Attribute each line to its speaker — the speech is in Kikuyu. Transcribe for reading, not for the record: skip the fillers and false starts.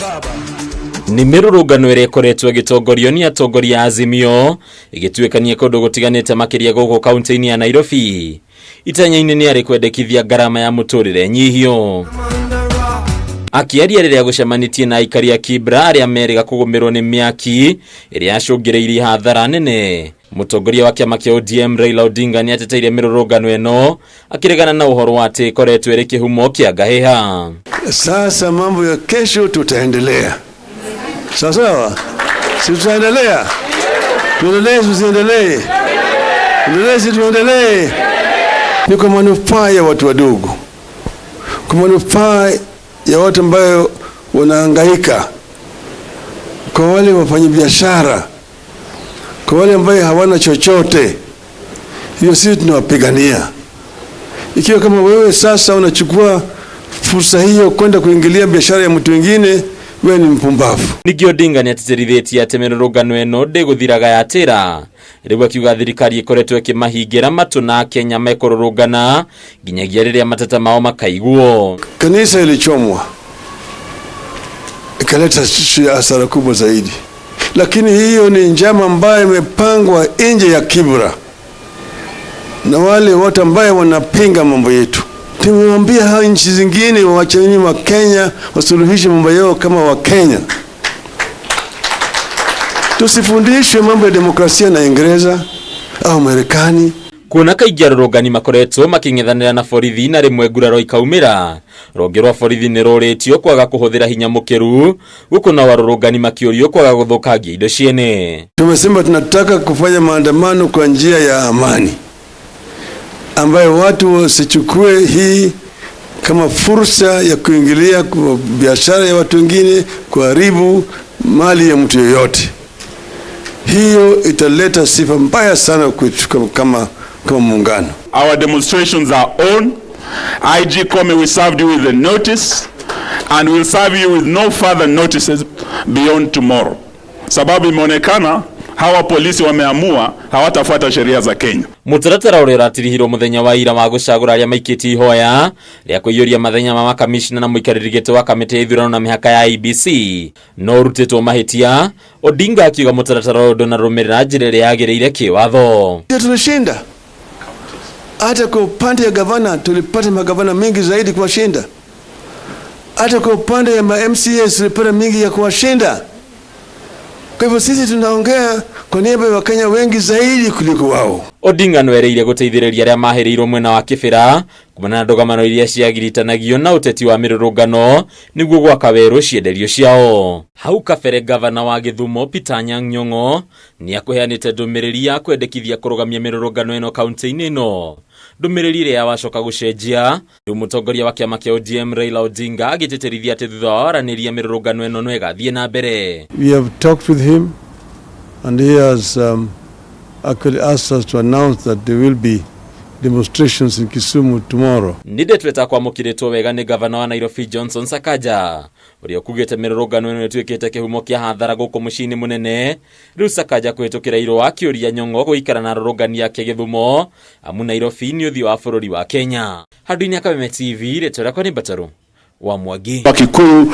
Speaker 1: Nĩ mĩrũrũngano ĩrĩa ĩkoretwo ĩgĩtongorio nĩ atongoria a Azimio ĩgĩtuĩkania kũndũ gũtiganĩte makĩria gũkũ kaunti-inĩ ya Nairobi. Itanya-inĩ nĩ arĩ kwendekithia ngarama ya mũtũrĩre nyihio. Akĩaria rĩrĩa gũcemanĩtie na aikari a Kibra arĩa merĩga kũgũmĩrwo nĩ mĩaki ĩrĩa yacũngĩrĩirie hathara nene. Mũtongoria wa kĩama kĩa ODM Raila Odinga nĩ ateteire mĩrũrũngano ĩno akĩregana na ũhoro wa atĩ ĩkoretwo ĩrĩ kĩhumo kĩa ngahĩha.
Speaker 2: Sasa mambo ya kesho tutaendelea, sawa sawa, si tutaendelea? Tuendelee, tusiendelee? Tuendelee, si tuendelee? Ni kwa manufaa ya watu wadogo, kwa manufaa ya watu ambayo wanahangaika, kwa wale wafanyabiashara, kwa wale ambayo hawana chochote. Hiyo sisi tunawapigania. Ikiwa kama wewe sasa unachukua fursa hiyo kwenda kuingilia biashara ya mtu mwingine, wewe ni mpumbavu.
Speaker 1: Ningĩ Odinga nĩ atĩtĩrithĩtie atĩ mĩrũrũngano ĩno ndĩgũthiraga yatĩra. Rĩu akiuga thirikari ĩkoretwo ĩkĩmahingĩra matũ na Akenya mekũrũrũngana nginyagia rĩrĩa mateta mao makaiguo.
Speaker 2: Kanisa ilichomwa ikaleta hasara kubwa zaidi, lakini hiyo ni njama ambayo imepangwa nje ya Kibra na wale wote ambayo wanapinga mambo yetu. Tumewambia hao nchi zingine wawacheni wa Kenya wasuluhishe mambo yao kama Wakenya. Tusifundishwe mambo ya demokrasia na Uingereza au Marekani.
Speaker 1: Kuona kaingĩ arũrũngani makoretwo makĩng'ethanĩra na borithi na rĩmwe nguraro ikaumĩra, rũhonge rwa borithi nĩ rũrĩtio kwaga kũhũthĩra hinya mũkĩru gũkũ nao arũrũngani makĩũrio kwaga gũthũkangia indo ciene.
Speaker 2: Tumesema tunataka kufanya maandamano kwa njia ya amani, ambayo watu wasichukue hii kama fursa ya kuingilia kwa biashara ya watu wengine, kuharibu mali ya mtu yoyote. Hiyo italeta sifa mbaya sana kwetu kama muungano.
Speaker 3: Our demonstrations are on. IG Koome, we served you with a notice and we'll serve you with no further notices beyond tomorrow. Sababu imeonekana hawa polisi wameamua hawatafuata sheria za Kenya.
Speaker 1: Mũtaratara ũrĩa ũratirihirwo mũthenya wa ira wa gũcagũra arĩa maikĩtie ihoya rĩa kũiyũria mathenya ma makamishna na mũikarĩri gĩtĩ wa kamĩtĩ ya ithurano na mĩhaka ya IEBC no ũrutĩtwo mahĩtia. Odinga akiuga mũtaratara ũyũ ndũnarũmĩrĩra njĩra ĩrĩa yagĩrĩire kĩwatho.
Speaker 2: Ndio tulishinda. Hata kwa upande ya gavana tulipata magavana mengi zaidi kuwashinda. Hata kwa upande ya ma MCAs tulipata mingi ya kuwashinda. Kwa hivyo sisi tunaongea kwa niaba ya Wakenya wengi zaidi kuliko wao.
Speaker 1: Odinga nĩwerĩire gũteithĩrĩria arĩa mahĩrĩirwo mwena wa Kĩbĩra kumana na ndũgamano iria ciagiritanagia na ũteti wa mĩrũrũngano nĩguo gwaka werũ cienderio ciao. Hau kabere gavana wa Gĩthumo Peter Anyang' Nyong'o nĩakũheanĩte ndũmĩrĩri ya kwendekithia kũrũgamia mĩrũrũngano ĩno kaunti-inĩ ĩno, ndũmĩrĩri ĩrĩa wacoka gũcenjia. Rĩu mũtongoria wa kĩama kĩa ODM Raila Odinga agĩtĩtĩrithia atĩ thutha wa waranĩria mĩrũrũngano ĩno no ĩgathiĩ na mbere.
Speaker 2: We have talked with him and he has actually asked us to announce that there will be demonstrations in Kisumu tomorrow.
Speaker 1: Nĩ ndeto ĩtakwamũkĩrĩtwo wega nĩ gavana wa Nairobi Johnson Sakaja ũrĩa ũkugĩte mĩrũrũngano ĩno ĩtuĩkĩte kĩhumo kĩa hathara gũkũ mũciĩ-inĩ mũnene. Rĩu Sakaja kũhĩtũkĩra irũa akĩũria Nyong'o gũikara na arũrũngani ake Gĩthumo amu Nairobi nĩ ũthiũ wa bũrũri wa Kenya. Handũ-inĩ ha Kameme TV, rĩtwa rĩakwa nĩ Mbatarũ wa Mwangi.
Speaker 3: Wakikuyu.